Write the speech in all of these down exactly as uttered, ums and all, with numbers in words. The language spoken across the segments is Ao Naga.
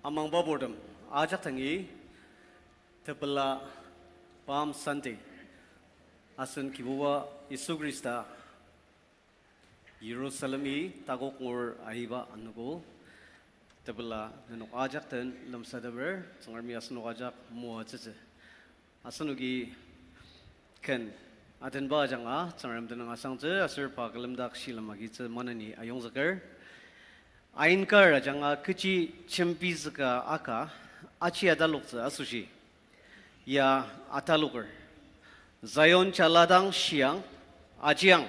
Amangba purtem ajak dangi tepela Palm Sunday, asen Kibuba Yisu Khrista Jerusalemi takok ngur aiba anogo tepela nenok ajak den lemsateper Tsüngremi asenok ajak moatsütsü. Asenoki ken atenba ajanga Tsüngrem tenüng asangtsü aser pa külemdak shilem agitsü maneni ayongzüker. Ain kar ajanga kechi jembizüka aka aji ataloktsü asoshi ya ataloker. Zion jala dang shiang, ajiang,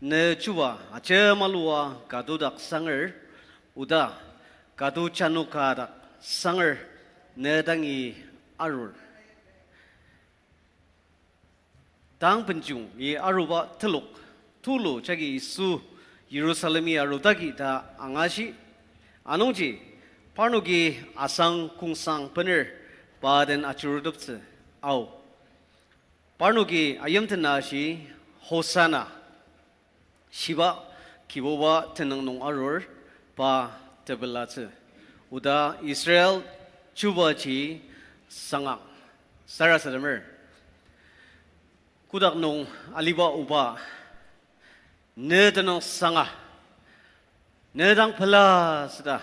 ne chuba ajemalua katodak sanger, oda kato jano ka dak sanger, ne dangi arur. Tang benjungi aruba telok, tulu jagi Yisu Jerusalemi arudagi ta angashi. Anungji parnoki asang kongsang bener pa den ajuruteptsü ao. Parnoki ayimten ashi, Hosanna. Shiba Kibuba tenüng nung arur pa tepelatsü. Oda Israel chubaji sangang. Sarasademer. Kotak nung aliba oba, ne tenüng sanga, ne dang pela süda,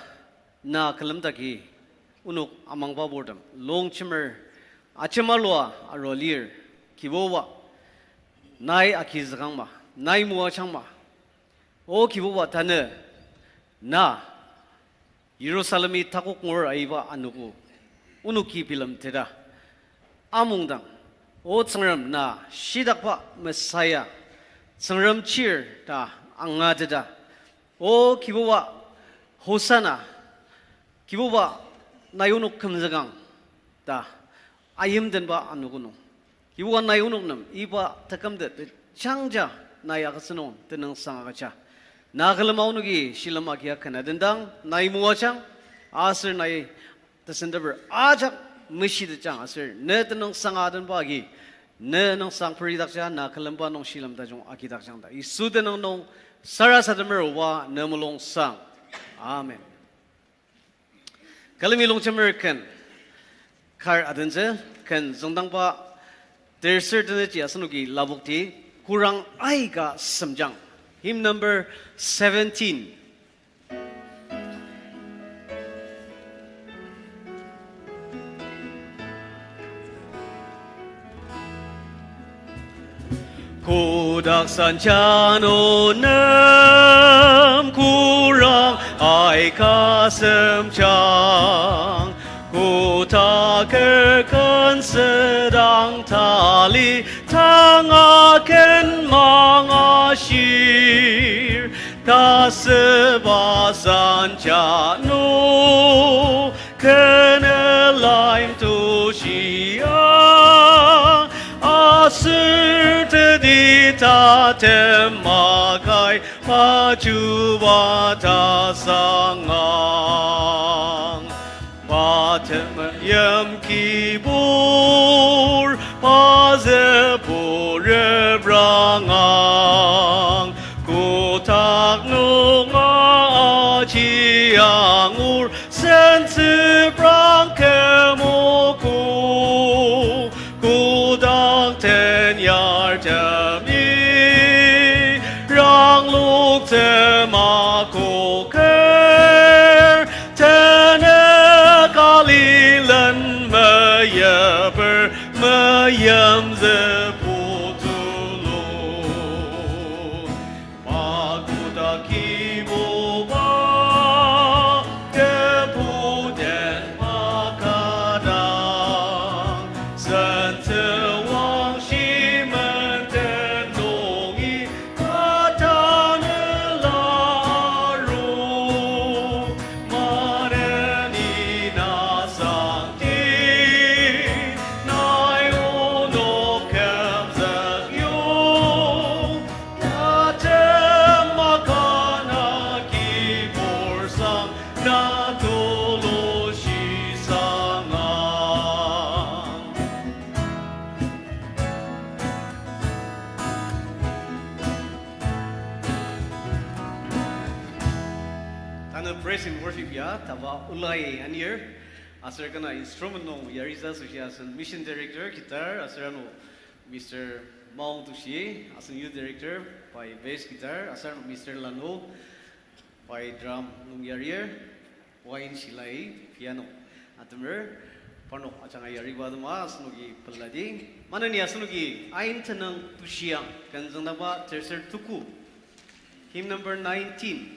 na külemdaki, onok amangba purtem, longjemer, ajemalua arua lir, Kibuba, nai agizükangma, nai moajangma. O Kibuba tanü, na, Jerusalemi takok ngur aiba anogo, onoki bilemteta. Amongdang, O Tsüngrem na shidakba Messiah, Tsüngrem chir ta angateta. O Kibuba, Hosanna, Kibuba nai onok kümzükang ta ayimtenba anogo nung, Kibuba nai onok nem iba takümtet tejangja nai agütsü nung tenüngsang agüja. Na külema onoki shilem agia ken adendang nai moajang, aser nai tesenteper ajak meshitetjang aser ne tenüngsang adenba agi ne nüngsang peridakja, na külemba nung shilem tajung agidakjang ta Yisu tenüng nung sarasademer oba ne mulung sang. Amen. Külemi longjemer ken kar adentsü, ken züngdangba terser tenet ji asenoki lapokti, Korang Aika Semjang. Hymn number seventeen. Kotak sanjano nem Korang Aika Semjang, kotak ker ken sedang tali tanga ken mangashir, tasüba sanjano kenelaim tushia, aser teti tatem makai pa chuba tasangang. Pa temeim kibur, pa zübu reprangang, kotak nunga aji angur, sentsüprang kemogo, kotak den yartemi, rangloktsü makoker, tenük alilen meyiper, meyimzü putulu. Pa kotak kibuba, tebu den Worship ya taba ulai anir, aser kena instrument nung yaritsü asoshi asen Mission Director guitar, aser ano Mister Maung Tushi, asen Youth Director, pai bass guitar, aser ano Mister Lanu, pai drum nung yarir, Wayne Shilai, piano atemer, parnok ajanga yariba atema asenoki peladi. Maneni asenoki Ain Tenüng Tushiang, kenzüng naba terser tuku, hymn number nineteen.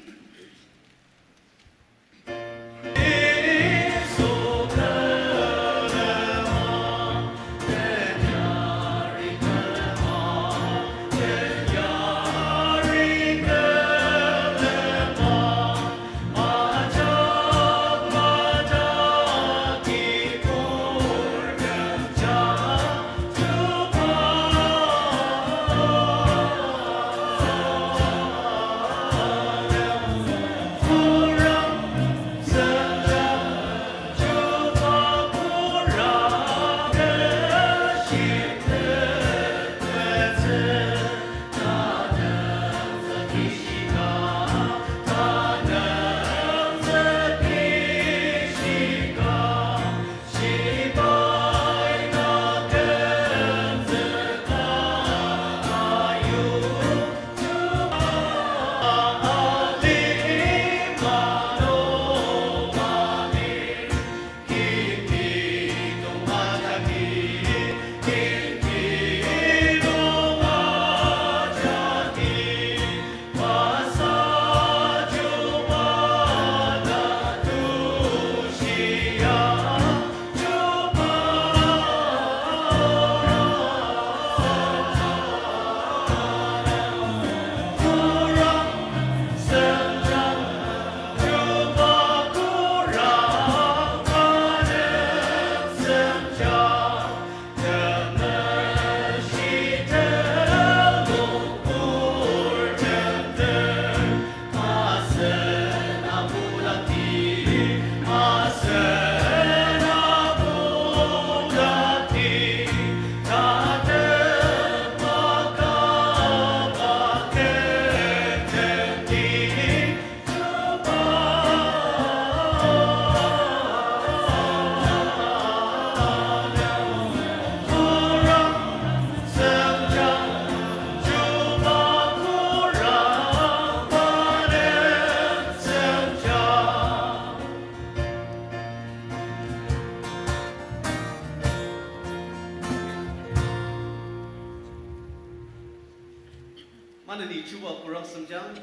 Maneni chuba kurang semjang,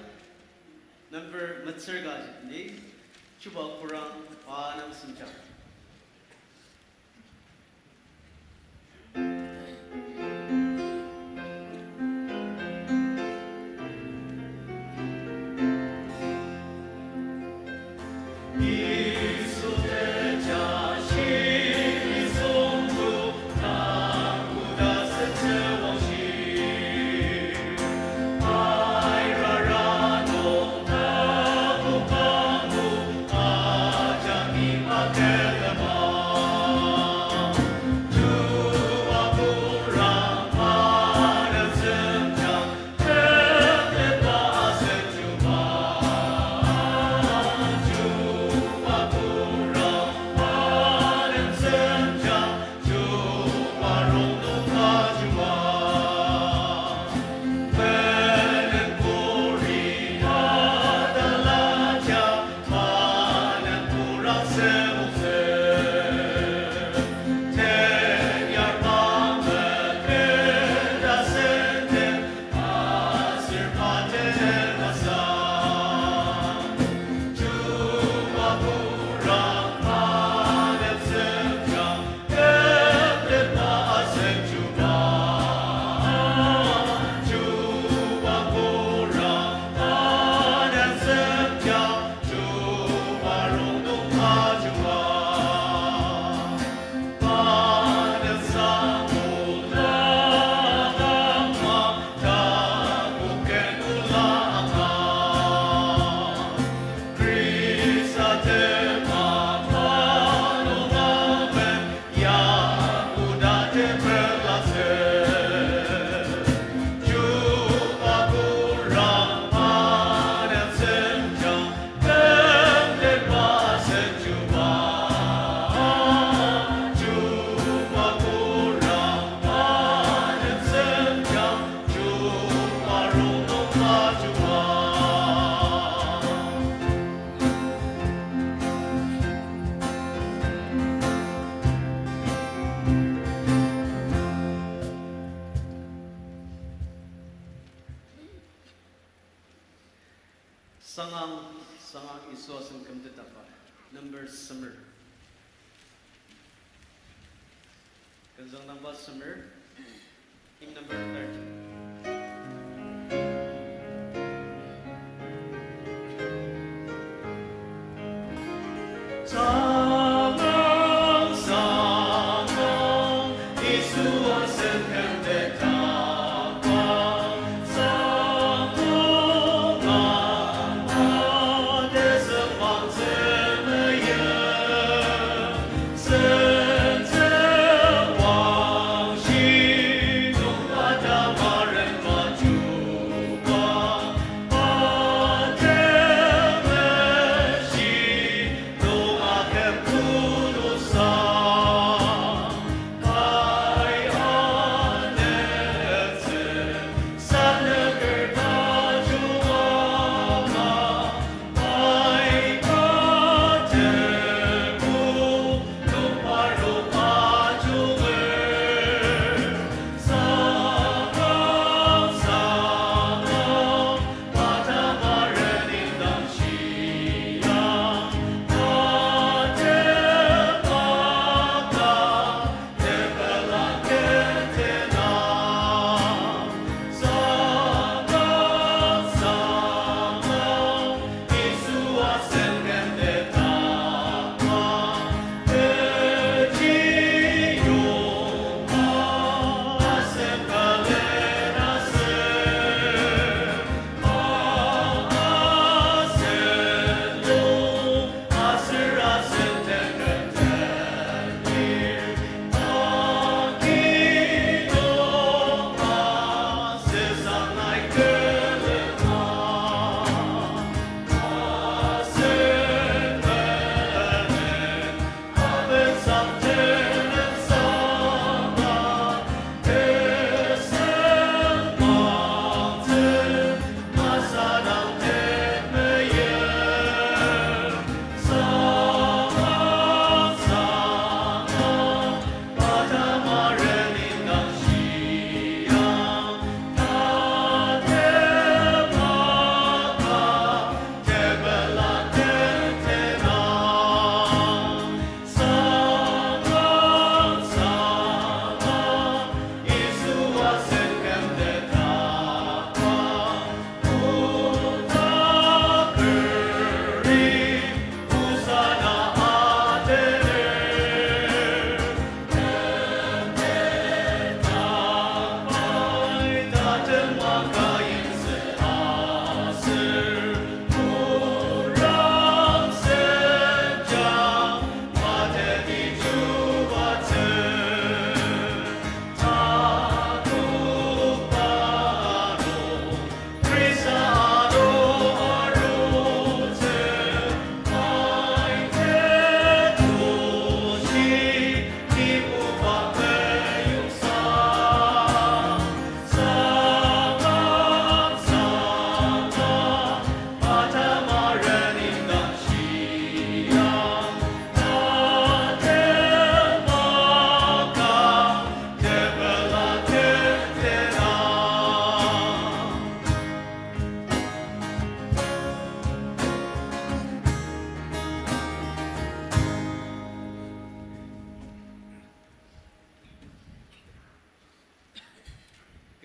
number metsür ka jitini, chuba kurang pa nem semjang. Sangang, sangang Yisu asen kümtetdakba. Number semer. Künzangdangba semer. Hymn number thirty.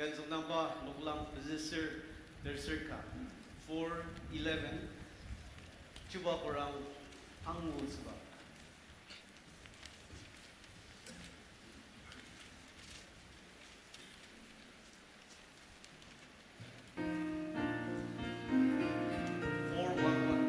Künzüngdangba noklang pezü ser, ter ser ka, four eleven, chuba korang angutsüba. Four one one.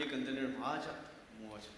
Kendener ajak moajang.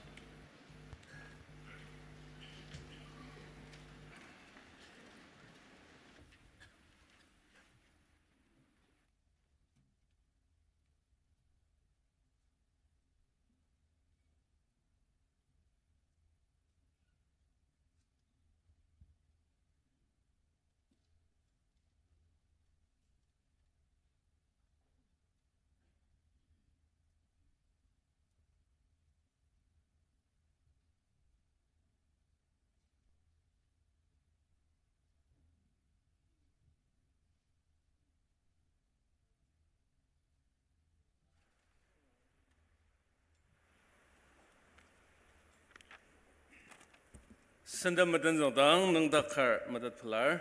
Senden metenzüngdang nüngdak kar metet pelar.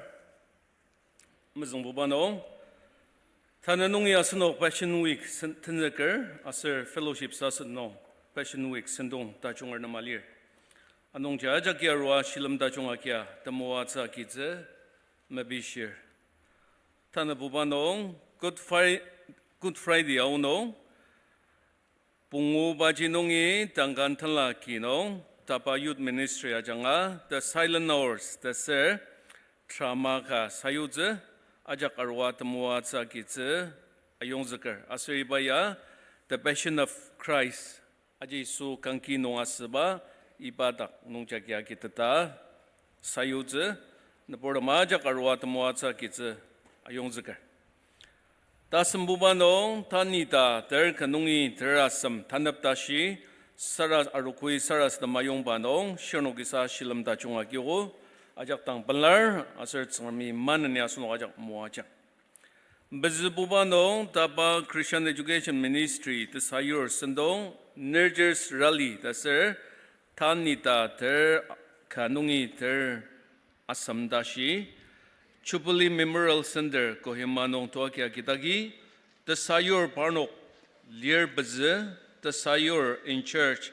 Mezüngbuba nung, tanü nungi asenok Passion Week sen-, tenzüker aser fellowship sasü nung Passion Week sentong tajunger nem alir. Anungji ajaki arua shilem tajung agia temoatsü agitsü mepishir. Tanübuba nung Good Fri-, Good Friday aonung, pungubaji nungi tangkan tenla ki nung, tapa Youth Ministry ajanga, The Silent Hours, ta ser, drama ka sayutsü, ajak arua temoatsü agitsü ayongzüker. Aser iba ya, The Passion of Christ, aji Yisu kangki nung asüba, iba dak nungji agi agiteta sayutsü, nüburtem ajak arua temoatsü agitsü ayongzüker. Tasembuba nung, tanü ita ter ka nungi ter asem tanep tashi, sara arogoi sarasadem ayongba nung, shirnokisa shilem tajung agiogo, ajak dang pelar, aser Tsüngremi maneni asenok ajak moajang. Pezübuba nung, tapa Christian Education Ministry tesayur sentong, Nurses Rally ta ser, tanü ita ter ka nungi ter asem tashi, Jubilee Memorial Centre Kohima nung toakia agidagi, tesayur parnok lir pezü, tesayur in charge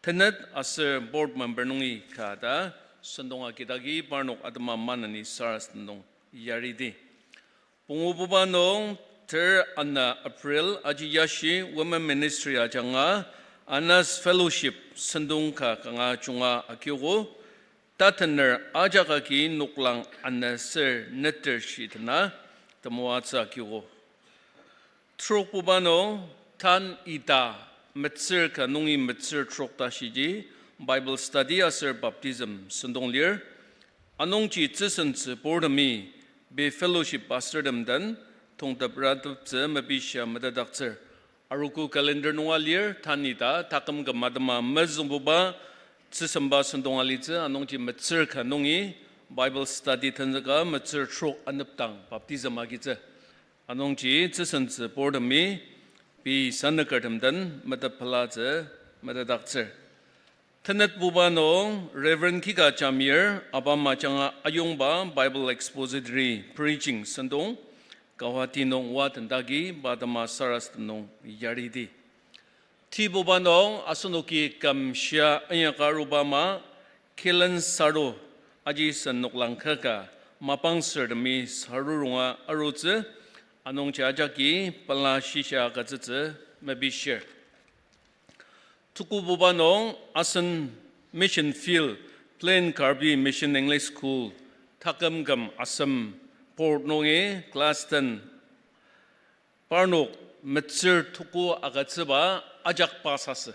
tenet aser board member nungi ka ta sentong agidagi parnok atema maneni sarasadem nung yaridi. Pungububa nung ter ana April aji yashi Women Ministry ajanga Anas Fellowship sentong ka kanga junga agiogo, tatener ajak agi noklang ana ser neter shi tena temoatsü agiogo. Trokbuba nung, tanü ita metsür ka nungi metsür trok tashiji Bible study aser baptism sentong lir. Anungji tsüsentsü purtemi pei fellowship pastortem den tongtep rateptsü mepishia metetdaktsür. Arogo calendar nunga lir, tanü ita taküm küm atema mezüngbuba tsüsemba sentong alitsü, anungji metsür ka nungi Bible study tenzüka metsür trok anepdang baptism agitsü. Anungji tsüsentsü purtemi pei sanükertem den metepelatsü metetdaktsür. Tenetbuba nung Reverend Kika Jamir, Abama ajanga ayongba Bible Expository Preaching sentong, Guwahati nung oa tendagi pa atema sarasadem nung yaridi. Tibuba nung asenoki kümshia inyaka aruba ama, Kilen Saru, aji sen noklang kaka, mapang sürtemi Saru ronga arutsü, anungji ajaki pela shisa agütsütsü mepishir. Tukububa nung asen mission field, Plain Karbi Mission English School, taküm küm asem board nungi class ten parnok metsür tuku agütsüba ajak pass asü.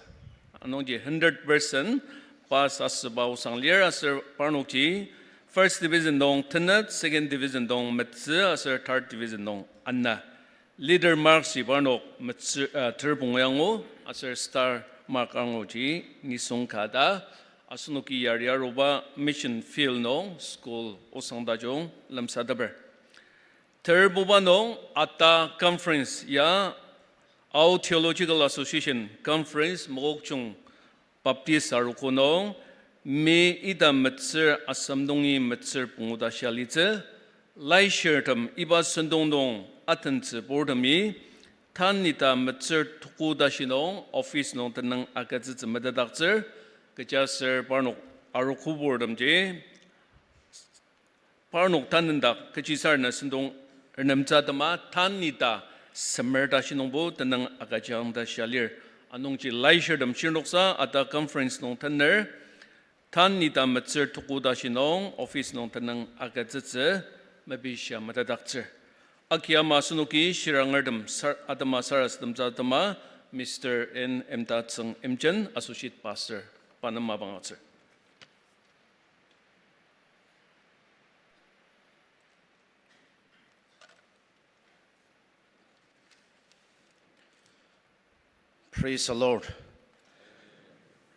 Anungji hundred percent pass asüba osang lir aser parnokji first division nung tenet, second division nung metsü aser third division nung ana. Leader mark ji parnok metsü, uh, ter pungu angu aser star mark anguji nisung ka ta asenoki yari aruba mission field nung school osang tajung lemsateper. Terbuba nung ata conference ya Ao Theological Association conference Mokokchung Baptist arogo nung, May ita metsür asem nungi metsür pungu ta shia litsü, laishirtem iba sentong nung atentsü purtemi, tan ita metsür tuku tashi nung office nung tenüng agütsütsü metetdaktsür, kechiaser parnok arogoburtemji, parnok tanendak kechisarena sentong renemtsü atema tan ita semer tashi nungbo tenüng agüjang ta shia lir. Anungji laishirtem shirnoksa ata conference nung tener, tan nita metsür tuku tashi nung office nung tenüng agütsütsü, mepishia metetdaktsür. Aki ama asenoki shirangertem sar-, atema sarasademtsü atema, Mister N. Emtatsüng Imchen, Associate Pastor, pa nem mapang agütsür. Praise the Lord.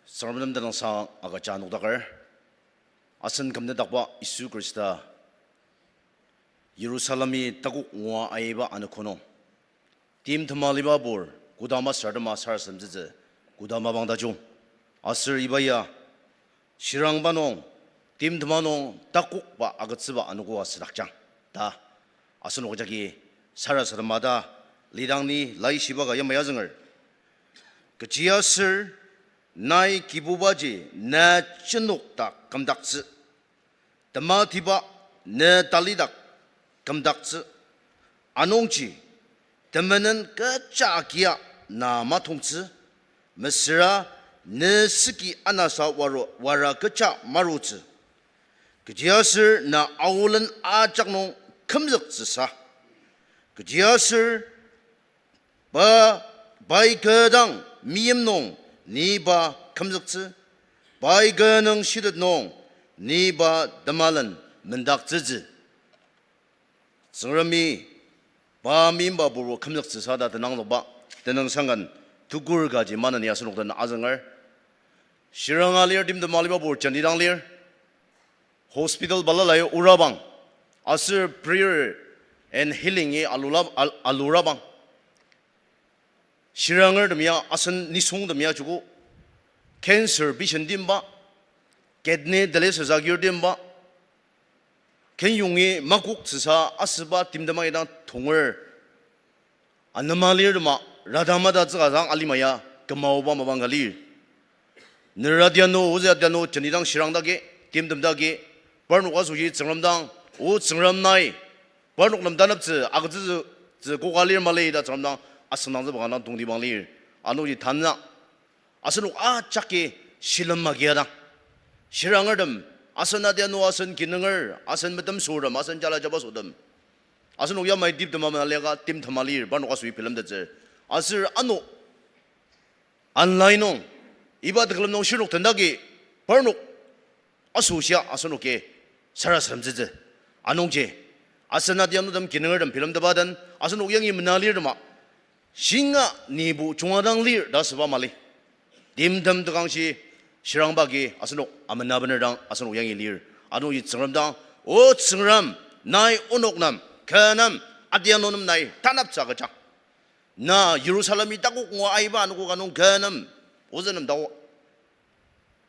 Tsüngrem nem tenüngsang agüja nokdaker. Asen kümtetdakba Yisu Khrista, Yirusalemi takok ngua aiba anogo nung, timtem aliba pur, kodama sarasadema sarasademtsütsü, kodama mapang tajung. Aser iba ya, shirangba nung, timtema nung takokba agütsüba anogo asüdakjang ta asenok jagi sarasadema ta lidang ni laishiba ka yamai azünger. Kechiaser nai Kibubaji ne jenokdak kümdaktsü, tematiba ne talidak kümdaktsü. Anungji, temenen kecha agia na matongtsü, mesüra ne süki anasa waro-, wara kecha marutsü. Kechiaser na aolen ajak nung kümzüktsüsa. Kechiaser pa, pai kü dang meim nung ni pa kümzüktsü, pai kü nung shitet nung ni pa temalen mendaktsütsü. Tsüngremi pa meimba pur kümzüktsüsa ta tenangzükba tenüngsang ken tukur kaji maneni asenok den azünger. Shiranga lir, timtem aliba pur jenti dang lir. Hospital balala ya orabang. Aser prayer and healing-i alula-, al-, alurabang. Shirangertem ya, asen nisungtem ya joko cancer patient timba, kidney dialysis agir timba, kenyongi makoktsüsa asüba timtem aidang tonger. Anema lirtema, radamada tsüka dang alima ya kümauba mapang ka lir. Nera tianu, ozü tianu, jenti dang shirang dagi, timtem dagi, parnok asoshi Tsüngrem dang, O Tsüngrem nai parnok nem taneptsü agütsütsü koka lir mali ta Tsüngrem dang asüngdangtsüba kanga tongtibang lir. Anungji tanü asenok ajaki shilem magia dang, shirangertem, asen atianu, asen kinunger, asen metemsürtem, asen jala jabasotem, asenok yamai timtem ama liaka timtem alir, parnok asoshi bilemtettsür. Aser ano online nung, iba tekülem nung shirnok tendagi, parnok asoshia asenoki sarasademtsütsü. Anungji, asen atianutem kinungertem bilemteba den asenok yangi mena lirtema, shinga nibo junga dang lir ta asüba mali. Timtem tekangshi shirangba agi asenok amena bener dang asenok yangi lir. Anungji Tsüngrem dang, O Tsüngrem, nai onok nem, kü nem, atianu nem nai taneptsü agüjang. Na Yirusalemi takok ngua aiba anogo ka nung kü nem, ozü nem tao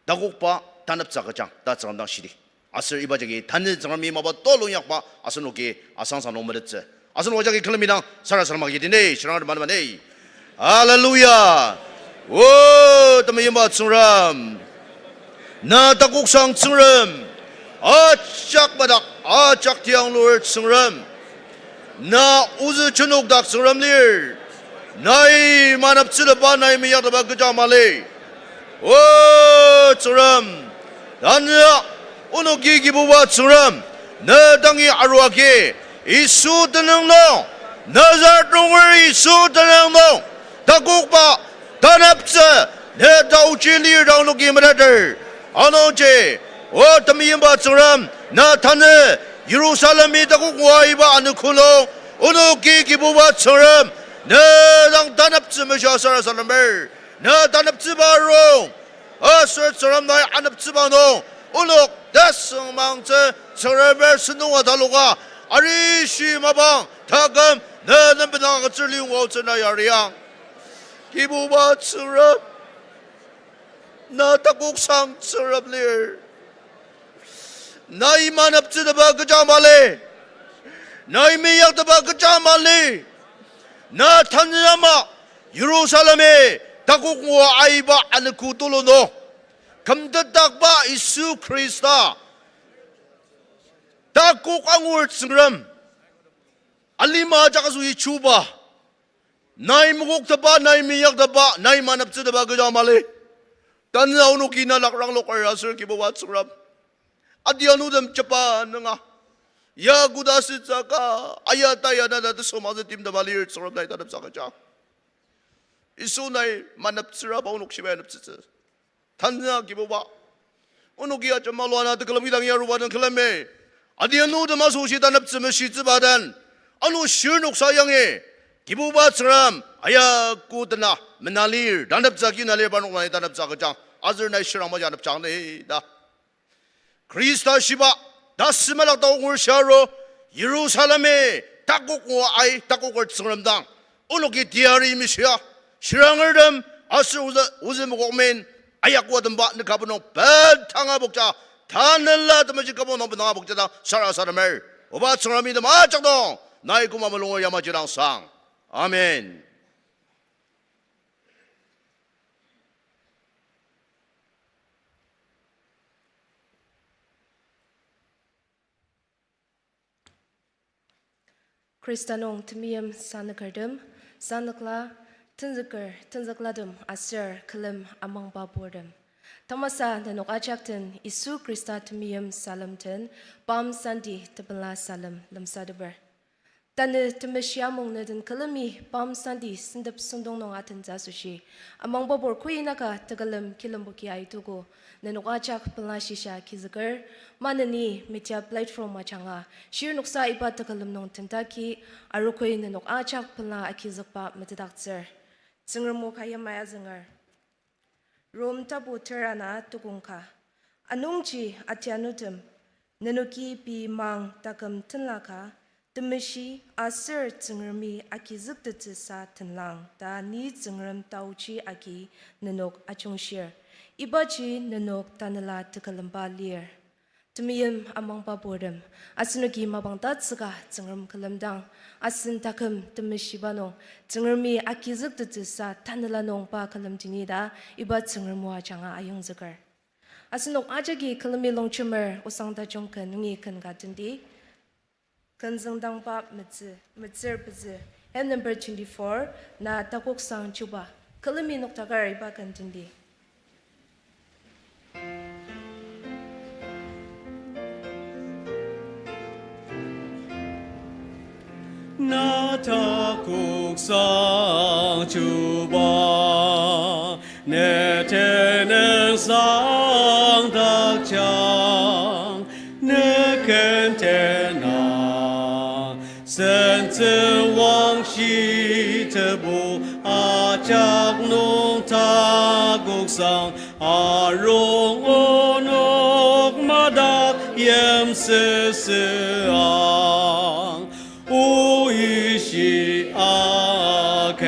takokba taneptsü agüjang ta Tsüngrem dang shidi. Aser iba jagi tanü Tsüngremi mapa tulu inyakba asenoki asangsang nung metettsü. Asenok jagi külemi dang sarasadema kidini, shirang mane mane. Hallelujah. O, temeimba Tsüngrem. Na takoksang Tsüngrem. Ajak madak, ajak tianglur Tsüngrem. Na ozü jenokdak Tsüngrem lir. Nai maneptsüteba, nai meiyakteba kecha mali. O Tsüngrem, tanü onoki Kibuba Tsüngrem, ne dangi arua agi, Yisu tenüng nung, Nazaret nunger Yisu tenüng nung, takokba taneptsü ne taochi lir ta onoki meteter. Anungji, O temeimba Tsüngrem, na tanü Yirusalemi takok ngua aiba anogo nung, onoki Kibuba Tsüngrem, ne dang taneptsü meshia sarasademer, ne taneptsüba rong, aser Tsüngrem nai aneptsüba nung, onok tasüngmangtsü Tsüngremer sentong ataloka, arishi mapang taküm ne nem benang agütsür liyongotsü na yariang. Kibuba Tsüngrem, na takoksang Tsüngrem lir. Nai maneptsüteba kecha mali. Nai meiyakteba kecha mali. Na tanü ama Yirusalemi takok ngua aiba anogo tulu nung, kümtetdakba Yisu Khrista, takok angur Tsüngrem, alima ajak asoshi chuba, Nai mokoktetba, nai meinyaktepba, nai maneptsütepba kecha mali. Tanü onoki na lakrang loker aser Kibuba Tsüngrem, adianutem jeba nunga, ya koda sütsü ka, aya ta ya na ta tesüngmangtsü timtema lir Tsüngrem nai taneptsü agüjang. Yisu nai maneptsüraba onok shibai aneptsütsü. Tanü Kibuba, onoki ajema lua na tekülem kidang yaruba den külemi, adianutem asoshi taneptsü meshitsüba den, ano shirnoksa yangi, Kibuba Tsüngrem, aya kodena mena lir, taneptsü kina lir parnok nai taneptsü agüjang, aser nai shirang maja anepjang ni ta. Khrista shiba, ta sümelak ta ongur shiaru, Yirusalemi, takok ngua ai, takoker Tsüngrem dang, onoki teyari mishia, shirangertem, aser ozü, ozü mokokmen, ayakwatemba, nükabunung, petanga pokja, tanela temajik kabunung, petanga pokja dang, sarasademer, oba Tsüngrem item ajak nung, nai koma mulunger yamaji dang sang. Amen. Khrista nung temeim sanükertem, sanükla, tenzüker, tenzüklatem aser külem amangba purtem. Tamasa nenok ajak den Yisu Khrista temeim salem den Palm Sunday tepela salem lemsateper. Tanü temeshi amung neden külemi Palm Sunday sentep süngdong nung atentsü asoshi, amangbabur koinaka tekülem kilemboki aitugu, nenok ajak pela shisha kizüker, maneni media platform ajanga, shirnoksa iba tekülem nung tentaki, arogoi nenok ajak pela akizükba metetdaktsür. Tsüngrem o ka yamai azünger. Rom tapu ter ana tukong ka. Anungji atianutem, nenoki pei mang taküm tenla ka, temeshi aser Tsüngremi agizüktettsüsa tenlang ta ni Tsüngrem taoji agi nenok ajungshir. Ibaji nenok tanela tekülemba lir. Temeim amangba purtem, asenoki mapang tatsüka Tsüngrem külemdang, asen taküm temeshiba nung, Tsüngremi agizüktettsüsa tanela nung pa külemdini ta, iba Tsüngrem o ajanga ayongzüker. Asenok ajaki külemi longjemer osang tajung ken nungi ken ka tendi. Ken züngdangba metsü, metsür pezü, hymn number twenty-four, Na Takoksang Chuba. Külemi noktaker iba ken tendi. Na takoksang Chuba, ne tenüngsang dakjang, ne ken tena sentsü wangshi tebu ajak nung takoksang arung onok madak yimsüsüang. Oishi akümsang,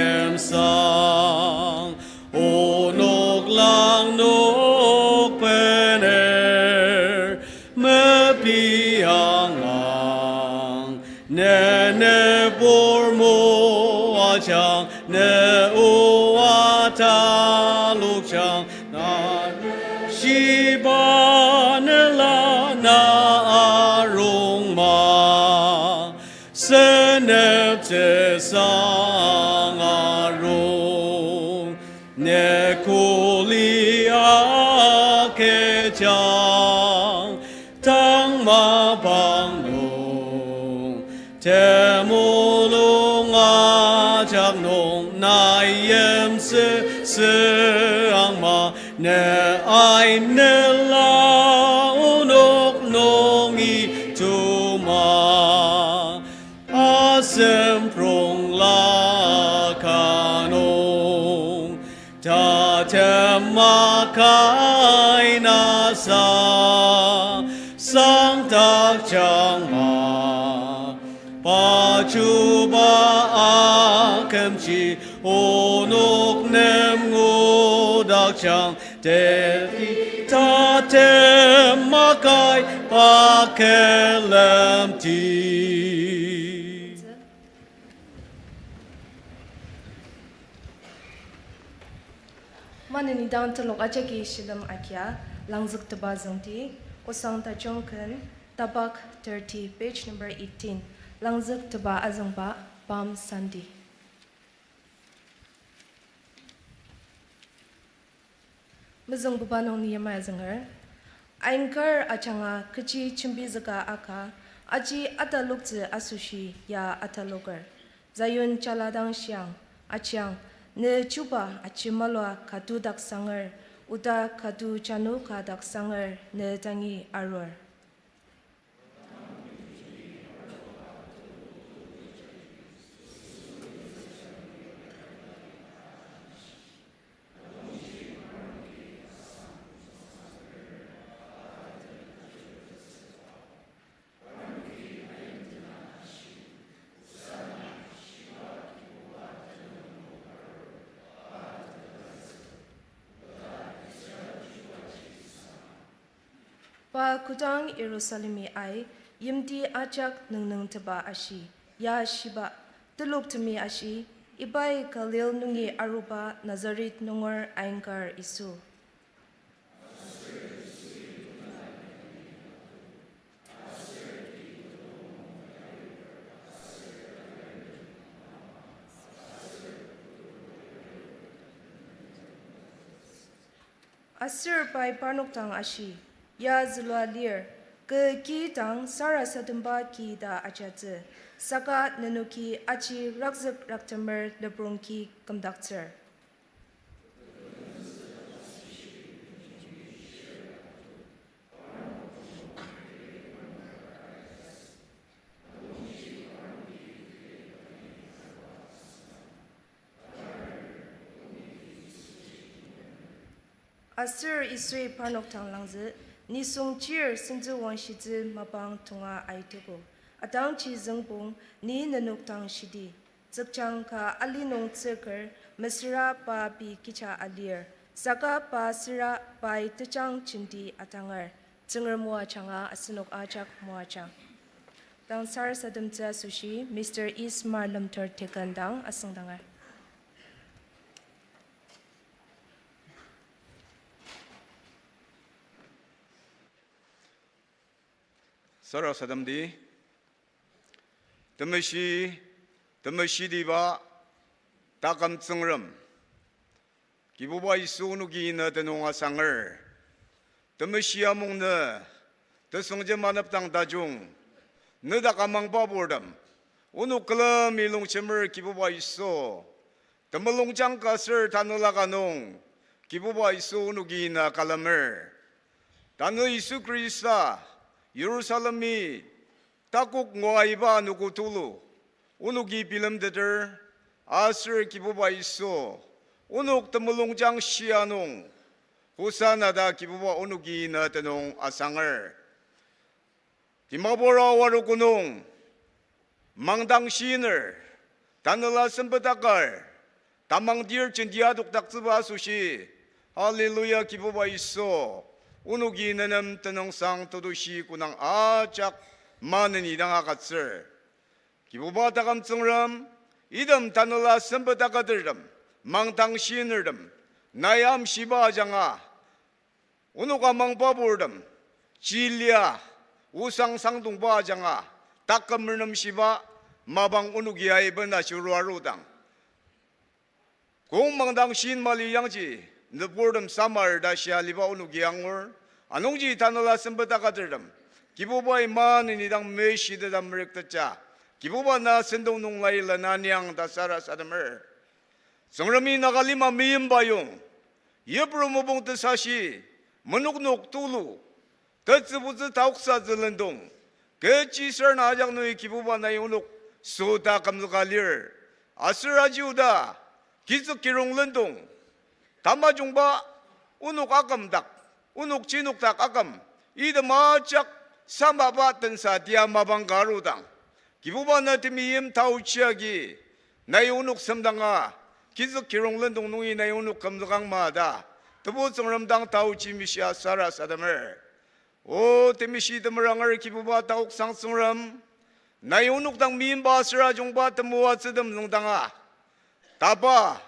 onok langnok bener, mepi angang, ne nübur moajang, ne oa talokjang, na shiba nela na arung ma. Seneptsüsang arung, ne kuli akejang, tang mapang nung, temulung ajak nung, na yimsüsüang ma, ne ainela onok nungi tuma. Asemprongla ka nung, tatem makainasa, sangdakjang ma, pa Chuba akümji onok nem ngudakjang, teti tatem makai pa külemdi. Maneni dang telok ajaki shilem agia, langzüktepa züngdi, osang tajung ken, tapak thirty, page number eighteen, langzüktepa azüngba, Palm Sunday. Tezüngbuba nung ni yamai azünger. Ainkar ajanga kechi jembizüka aka, aji ataloktsü asoshi ya ataloker. Zion jala dang shiang, ajiang, ne chuba aji malua katu dak sanger, oda katu janu ka dak sanger ne dangi arur. Pa kodang Jerusalemi ai, yimti ajak nüngnüngteba ashi, ya shiba, teloktemi ashi, ibai Galil nungi aruba Nazaret nunger ainkar Yisu. Aser pai parnok dang ashi, ya zülua lir, kü ki dang sarasademba ki ta ajatsü, saka nenoki aji rakzük raktemer leprong ki kümdaktsür. Aser Yisui parnok dang langzü, nisung chir sentsü wangshitsü mapang tonga aitogo. Atangji züngpong, ni nenok dang shidi. Tsükchang ka ali nung tsüker, mesüra pa pei kecha alir. Saka pa süra pai tejang jenti atanger. Tsüngrem moajanga asenok ajak moajang. Dang sarasademtsü asoshi, Mister Ismar Lemter Teken dang asüngdanger. Sarasademdi, temeshi, temeshitiba, taküm Tsüngrem. Kibuba Yisu onoki na tenüng asanger. Temeshi amung nü, tesüngjem anepdang tajung, nedak amangba purtem, onok külemi longjemer Kibuba Yisu, temulungjang ka aser tanela ka nung, Kibuba Yisu onoki na külemer. Tanü Yisu Khrista, Yirusalemi, takok ngua iba anogo tulu, onoki bilemteter, aser Kibuba Yisu, onok temulungjang shia nung, Hosanna ta Kibuba onoki na tenüng asanger. Dimapur Awarogo nung, mangdang shiner, tanela sempet akar, tamang dir jentia adokdaktsüba asoshi, Hallelujah Kibuba Yisu, onoki nenem tenüngsang tetushi künang ajak maneni dang agütsür. Kibuba taküm Tsüngrem, item tanela sempet akatertem, mangdang shinertem, nai amshiba ajanga, onok amangba purtem, chilia, osang sangdongba ajanga, taküm renemshiba, mapang onoki aiben ashirua arudang, kong mangdang shin mali yangji, nüburtem samar ta shia aliba onoki angur, anungji tanela sempet akatertem, Kibubai maneni dang meshiteta merüktetja, Kibuba na sentong nung laila na niang ta sarasademer. Tsüngremi Naga lima meimba yong, Yipru mopung tesashi, menoknok tulu, tetsübutsü taoksatsü lendong, kechi sür na ajak nungi Kibuba nai onok süta kümzüka lir, aser aji oda, kizük kirong lendong, tamajungba onok akümdak, onok chinokdak aküm, item ajak samaba tensa tia mapang ka arudang, Kibuba na temeim taochi agi, nai onok semdanga, kizük kirong lendong nungi nai onok kümzükang ma ta, Tebu Tsüngrem dang taochi mishia sarasademer. O temeshi temeranger Kibuba taoksang Tsüngrem, nai onok dang meimba aser ajungba temoatsütem züngdanga, tapa,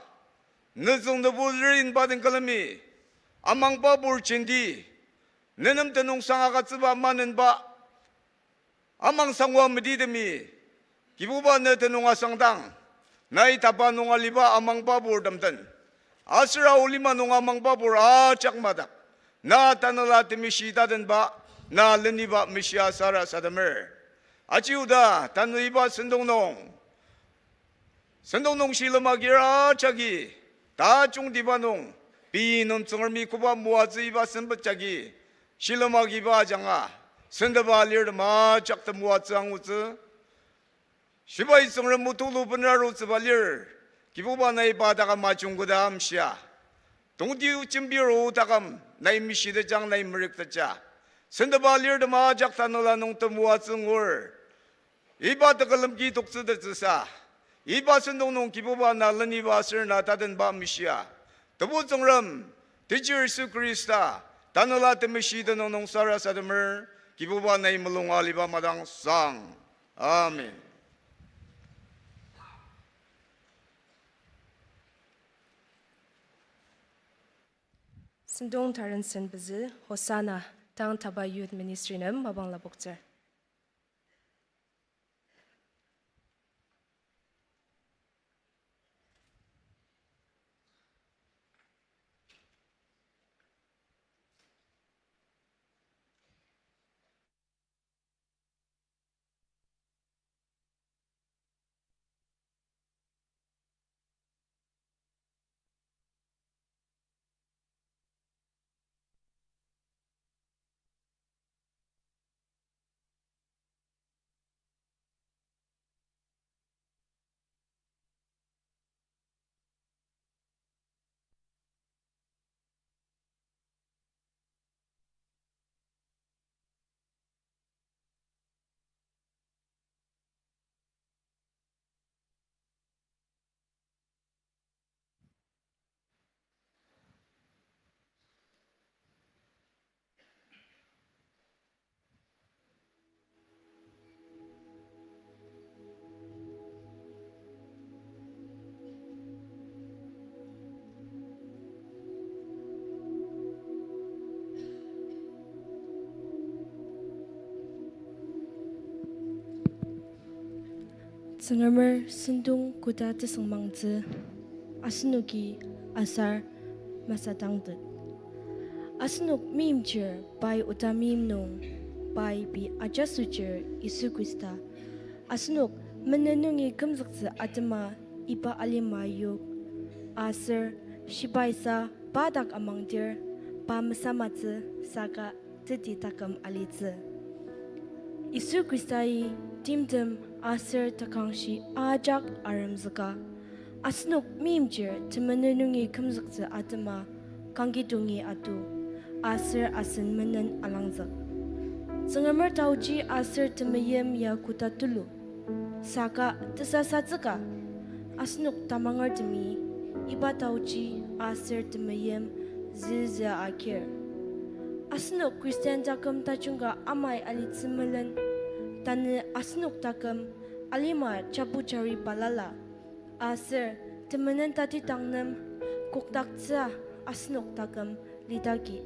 nütsüng nübu lir inba den külemi, amangba pur jenti, nenem tenüngsang agütsüba manenba, amangsangwa metitemi, Kibuba ne tenüng asangdang, nai tapa nung aliba amangba purtem den, Aser aolima nung amangbabur ajak madak, na Tanela Temeshi tatenba, na leniba meshia sarasademer. Aji oda tanü iba sentong nung, sentong nung shilem agir ajaki, tajungtiba nung, pei nem Tsüngremi koba moatsü iba sempet jagi, shilem agiba ajanga, sentepa alirtem ajak temoatsü angutsü. Shibai Tsüngrem o tulu benarutsüba lir, Kibuba nai pa taküm ajungketa amshia. Tongti jembir o taküm nai meshitejang nai merükteja. Sentepa alirtem ajak Tanela nung temoatsü ngur. Iba tekülem ki toktsütettsüsa, iba sentong nung Kibuba na leniba aser na tatenba meshia, Tebu Tsüngrem, Techi Yisu Khrista, Tanela Temeshi tenüng nung sarasademer, Kibuba nai mulunga aliba madang sang. Amen. Sentong taren sen pezü, Hosanna, tang taba Youth Ministry nem mapang lapoktsür. Tsüngremer sentong koda tesüngmangtsü, asenoki asar masadangtet. Asenok meimchir pai oda meim nung, pai pei ajasochir Yisu Khrista. Asenok menen nungi kümzüktsü atema iba alima yok. Aser shibaisa pa dak amangdir, pa mesamatsü saka teti taküm alitsü. Yisu Khristai timtem aser takangshi ajak aremzüka, asenok meimchir temenen nungi kümzüktsü atema kangki tongi atu, aser asen menen alangzük. Tsüngremer taoji aser temeim ya koda tulu. Saka tesasatsüka, asenok tamangertemi iba taoji aser temeim züzü akir. Asenok Christian taküm tajung ka amai alitsü melen, tanü asenok taküm alima jabu jari balala, aser temenen tatidang nem kokdaktsüa asenok taküm lidaki.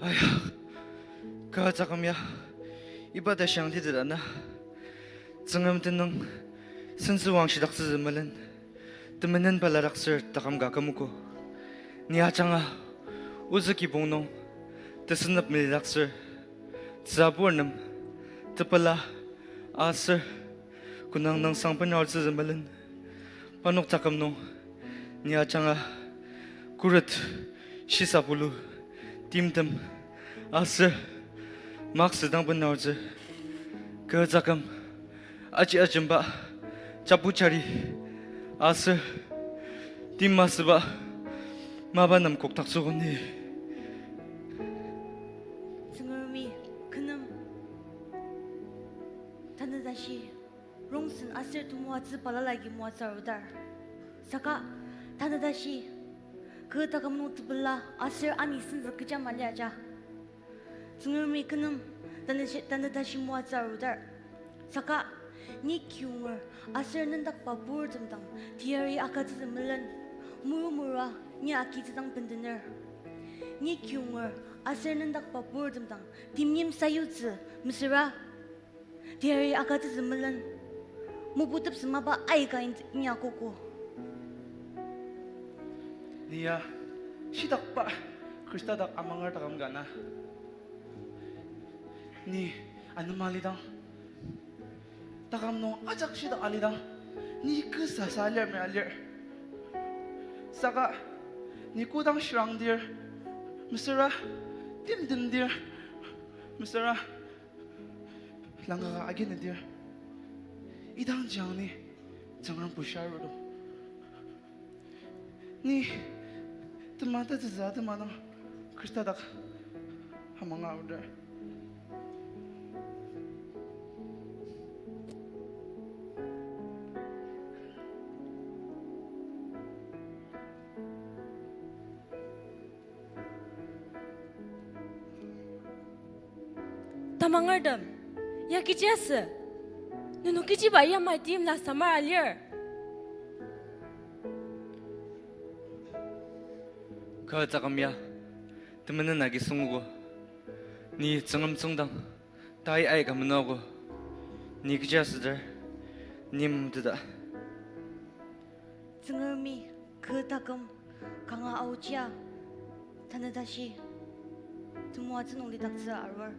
Aya, kü taküm ya, iba ta shang titida na. Tsüngrem tenüng, sentsüwang shidaktsütsü melen, temenen peladaktsür taküm ka kümogo. Ni ajanga, ozü kibong nung, tesenep melidaktsür, tsübur nem, tepela, aser, kunang nüngsang benartsütsü melen, parnok taküm nung, ni ajanga, khuret, shisa pulu, timtem, aser, mak sedang benartsü, kü taküm, aji ajemba, jabu jari, aser, tim masüba, Mapa nem kokdaktsüogo ni. Tsüngremi kü nem tanü tashi rongsen aser temoatsü balala agi moatsü arudar. Saka tanü tashi kü taküm nung tepela aser ani senzük kecha mali aja. Tsüngremi kü nem tanü shi-, tanü tashi moatsü arudar. Saka ni kiyonger aser nendakba purtem dang teyari agütsütsü melen, muru murua ni agitsü dang bendener. Ni kiyonger aser nendakba purtem dang timyim sayutsü mesüra teyari agütsütsü melen, moputepsü mapa aika in-, inyakogo. Ni ya, shitakba Khrista dak amanger taküm ka na. Ni anema alidang, taküm nung ajak shitak alidang, ni kü sasa lir mi alir. Saka ni kodang shirangdir, mesüra timtemdir, mesüra langka ka aginedir, idangji ni Tsüngrem bushia arudo. Ni tema tatsütsü atema dang Khrista dak amanga aruder. Tamangertem, ya kechi asü? Nenok kechiba yamai timla samar alir? Kü taküm ya temenen agi süngogo. Ni Tsüngrem tsüngdang tai aika menogo. Ni kechi asüdir, ni memteta. Tsüngremi kü taküm kanga aochia tanü tashi temoatsü nung lidaktsü arur.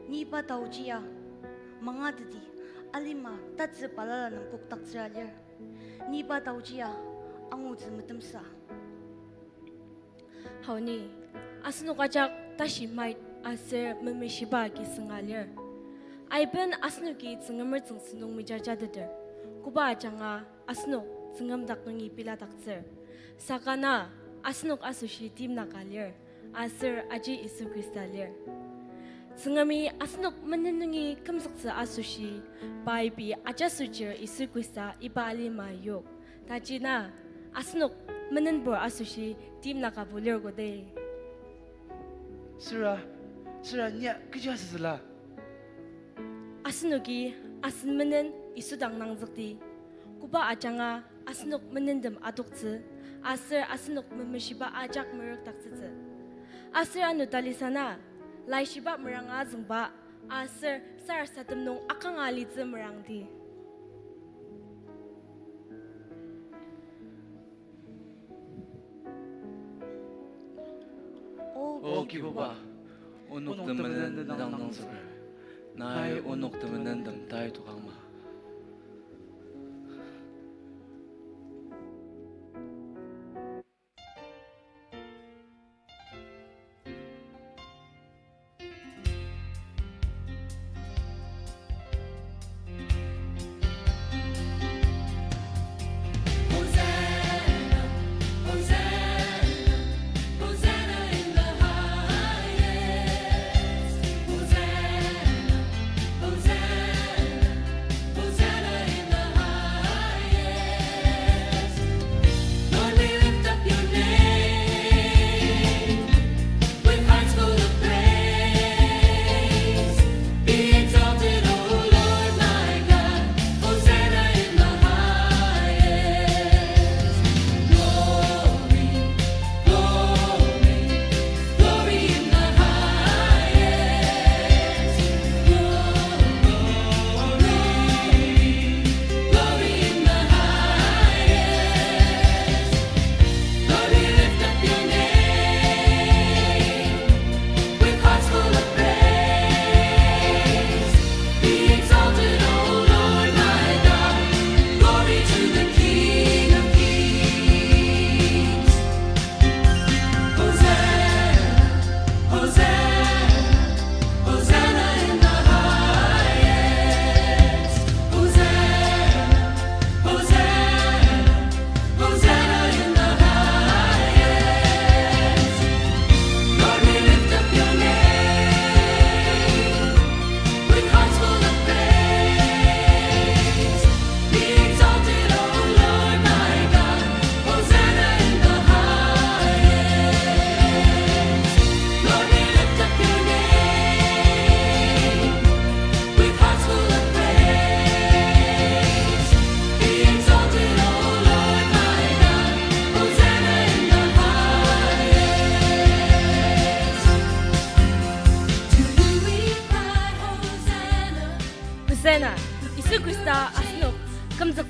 Ni iba taochi ya mangateti alima tatsü balala nem kokdaktsüra lir. Ni iba taochi ya angutsü metemsa. Hau ni, asenok ajak tashi mait aser memeshiba agi sünga lir. Aiben asenoki Tsüngremer tsüngsü nung mejajateter, koba ajanga asenok Tsüngrem dak nungi peladaktsür. Saka na asenok asoshi timnaka lir, aser aji Yisu Khrista lir. Tsüngremi asenok menen nungi kümzüktsü asoshi, pai pei ajasochir Yisu Khrista iba alima yok. Taji na asenok menenbur asoshi timnaka bulirgo de. Süra, süra nia kechi asütsüla? Asenoki asen menen Yisu dang nangzükdi, koba ajanga asenok menentem adoktsü, aser asenok memeshiba ajak merükdaktsütsü. Aser ano talisa na, laishiba meranga azüngba, aser sarasadem nung akanga alitsü merangdi. O Kibuba, onok temenen dang nangzüker, nai onok temenentem tai tokangma.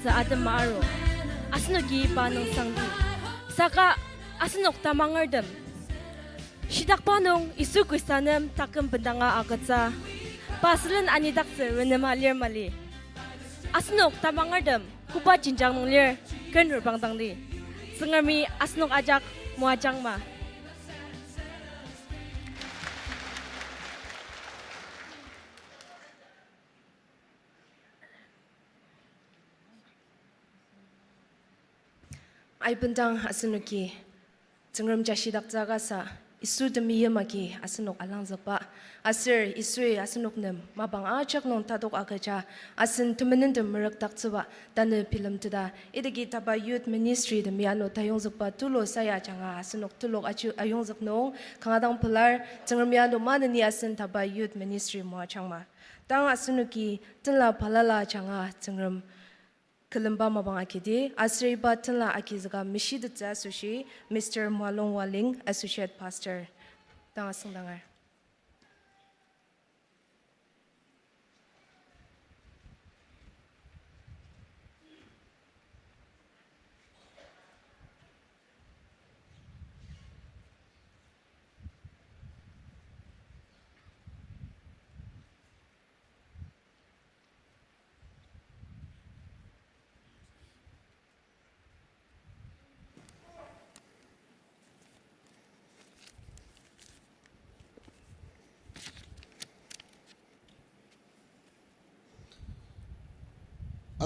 Tsü atema aru. Asenoki pa nüngsangdi. Saka asenok tamangertem shidakba nung Yisu Khrista nem taküm bendanga agütsü. Pa sülen anidaktsü renema lir mali. Asenok tamangertem koba jenjang nung lir ken rubangdangdi. Tsüngremi asenok ajak moajangma. Aibendang asenoki Tsüngrem jashidaktsü kasa, Yisu temeim agi asenok alangzükba. Aser Yisui asenok nem mapang ajak nung tatok agüja, asen temenentem merükdaktsüba, tanü bilemteta, idaki taba Youth Ministry temi ano tayongzükba tulu saya ajanga asenok telok aji ayongzük nung kanga dang pelar. Tsüngremi ano maneni asen taba Youth Ministry moajangma. Tang asenoki tenla balala ajanga Tsüngrem külemba mapang agidi, aser iba tenla agizüka meshitettsü asoshi, Mister Moalong Waling, Associate Pastor, dang asüngdanger.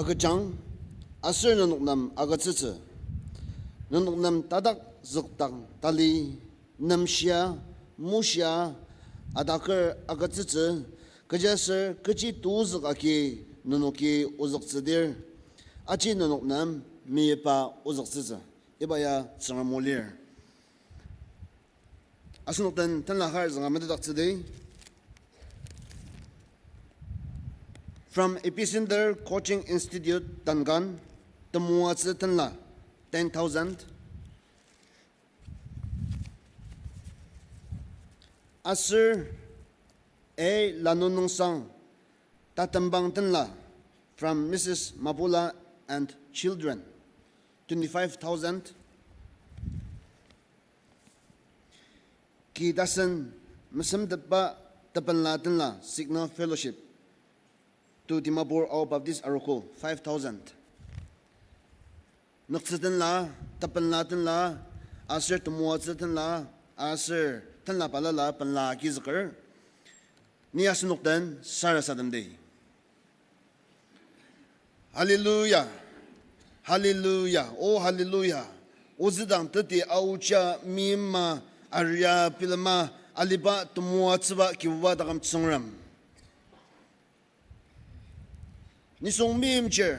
Agüjang, aser nenok nem agütsütsü. Nenok nem tadak zükdang tali, nemshia, mushia, adaker agütsütsü, kechiaser kechi tozük agi nenoki ozüktsüdir, aji nenok nem meyipa ozüktsütsü. Iba ya Tsüngrem o lir. Asenok den tenla kar zünga metetdaktsüdi. From Epicenter Coaching Institute, Duncan, temoatsü tenla, ten thousand. Aser A Lanu Nungsang, tatembang tenla, from Missus Mabula and children, twenty-five thousand. Ki tasen mesemtetba tepenla tenla, Signal Fellowship to Dimapur Ao Baptist Arogo, five thousand. Nüktsü tenla, tepenla tenla, aser temoatsü tenla, aser tenla balala penla agizüker. Ni asenok den sarasademdi. Hallelujah. Hallelujah. Oh, hallelujah. Ozüdang teti aoja meima aria bilema aliba temoatsüba Kibuba taküm Tsüngrem. Nisung meimchir,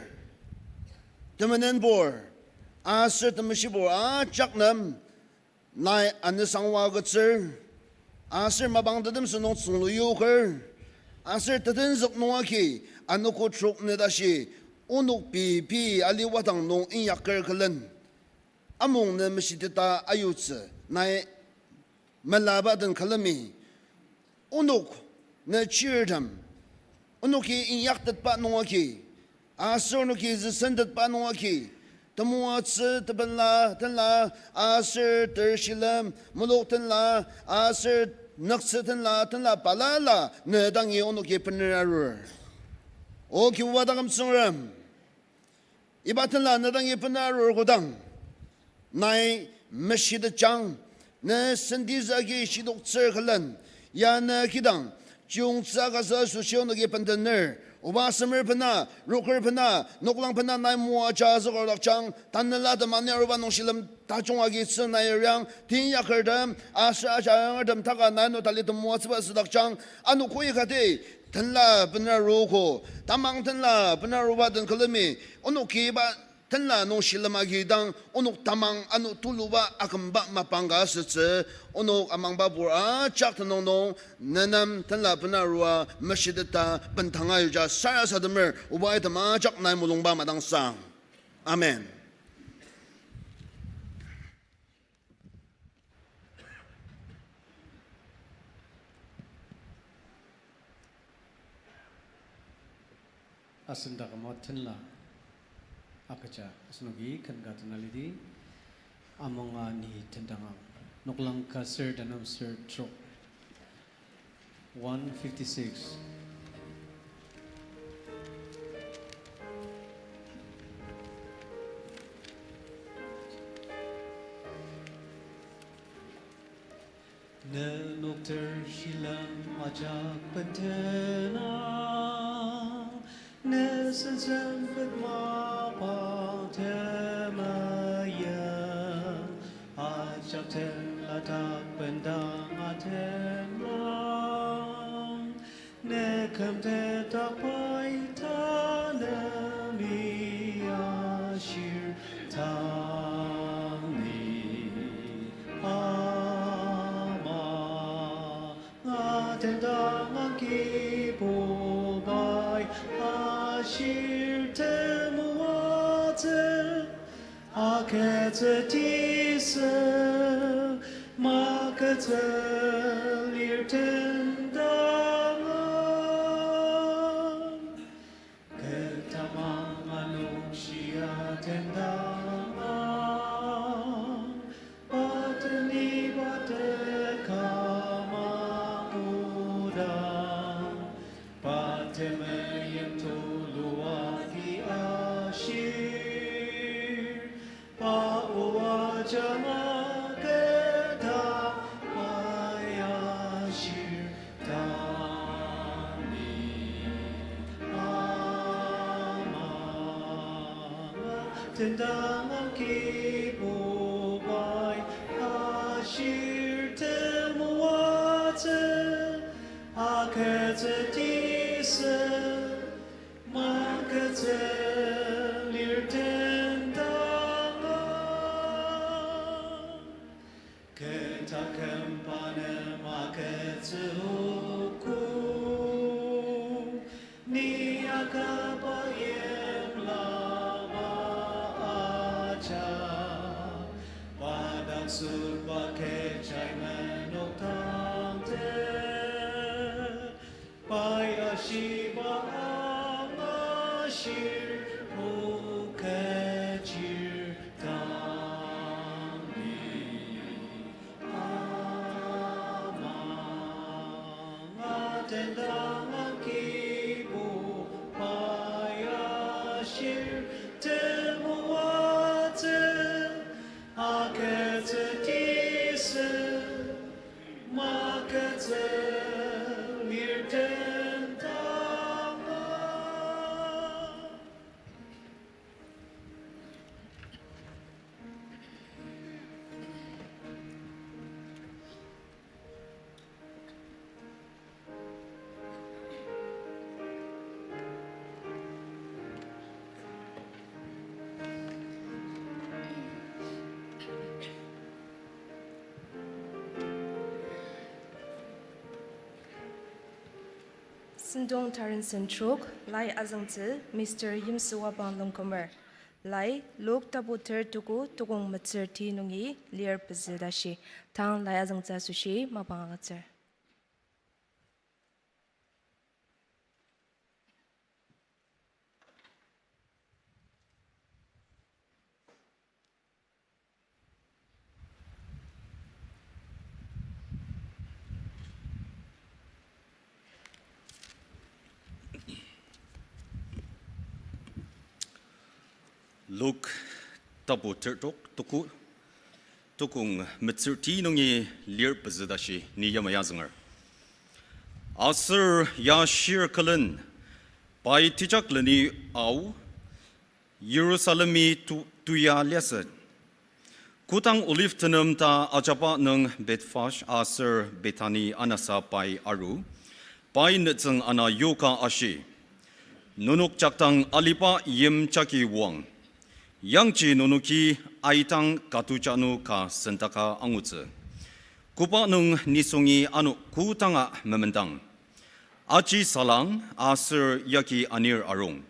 temenenbur, aser temeshibur ajak nem nai anesangwa agütsür, aser mapang tetemsü nung tsünglu yoker, aser tetenzük nung agi anogo trok ne tashi onok pei pei aliwadang nung inyaker külen. Amung ne meshiteta ayutsü nai melaba den külemi. Onok ne chirtem, onoki inyaktetba nung agi, aser onoki züsentetba nung agi, temoatsü tepenla tenla, aser tershilem mulok tenla, aser nüktsü tenla tenla balala ne dangi onoki bener arur. O Kibuba taküm Tsüngrem, iba tenla ne dangi bener arur kodang, nai meshitetjang, ne sentitsü agi shidoktsür külen, ya ne kidang chiyungtsü agütsü asoshi onoki bendener, oba semer bena, roker bena, noklang bena nai moaja azükorudakjang, tanela temani aruba nung shilem tajung agitsü nai ariang, tin yakertem aser aja ayangertem taka nai no tali temoatsüba südakjang, ano koi kati tenla bener aruogo, tamang tenla bener aruba den külemi, onok kiba tenla nung shilem agi dang, onok tamang ano tuluba akümba mapang ka asütsü, onok amangba pur ajak tenüng nung, nenem tenla bener arua meshiteta bendanga yuja sarasademer, oba item ajak nai mulungba madangsang. Amen. Asen taküm o tenla, Agüja asenoki ken ka tena lidi, amanga ni tendangang. Noklang ka ser, tenem ser trok. One fifty-six. Nenok ter shilem ajak bendena, ne sensen bet mapang temeim, ajak tenla dak bendang atenlang. Ne küm tetak pai tanemi ashir tang ni ama. Nga tendang ang Kibubai ashir temoatsü, agütsüdi sü, magütsü lir tendang ang. Kü tamang anungshia tendang ang, pa teni pa teka mapudang, pa temeim tulu agi ashir, pa o ajanga keta pai ashir tang ni ama. Tendang ang Kibubai ashir temoatsü, agütsüdi sü, magütsü lir tendang ang. Kü taküm pa nem agütsü oku, ni akaba yimlaba ajak, pa dak süba kechi menok tangte. Pai ashiba ang ashir, o kechir tang ni ama. Nga tendang ang Kibubai ashir temoatsü, agütsüdi sü, magütsü lir tendang ang. Sentong taren sentrok, lai azüngtsü, Mister Yimsüwabang Longkumer. Lai, Luk tapu ter tuku, tukong metsür ti nungi lir pezü tashi. Tang lai azüngtsü asoshi mapang agütsür. Luk tapu tertok tuku, tukong metsür ti nungi lir pezü tashi ni yamai azünger. Aser ya shir külen, pai tejak leni ao, Yirusalemi tu-, tuia liasü. Kodang Olive tenem ta ajaba nung Bethphage aser Bethany anasa pai aru, pai nütsüng ana yoka ashi, nenok jakdang aliba yim jagi oang. Yangji nenoki aidang katujanu ka sendaka angutsü. Koba nung nisungi ano kodanga memendang. Aji salang aser yagi anir arung.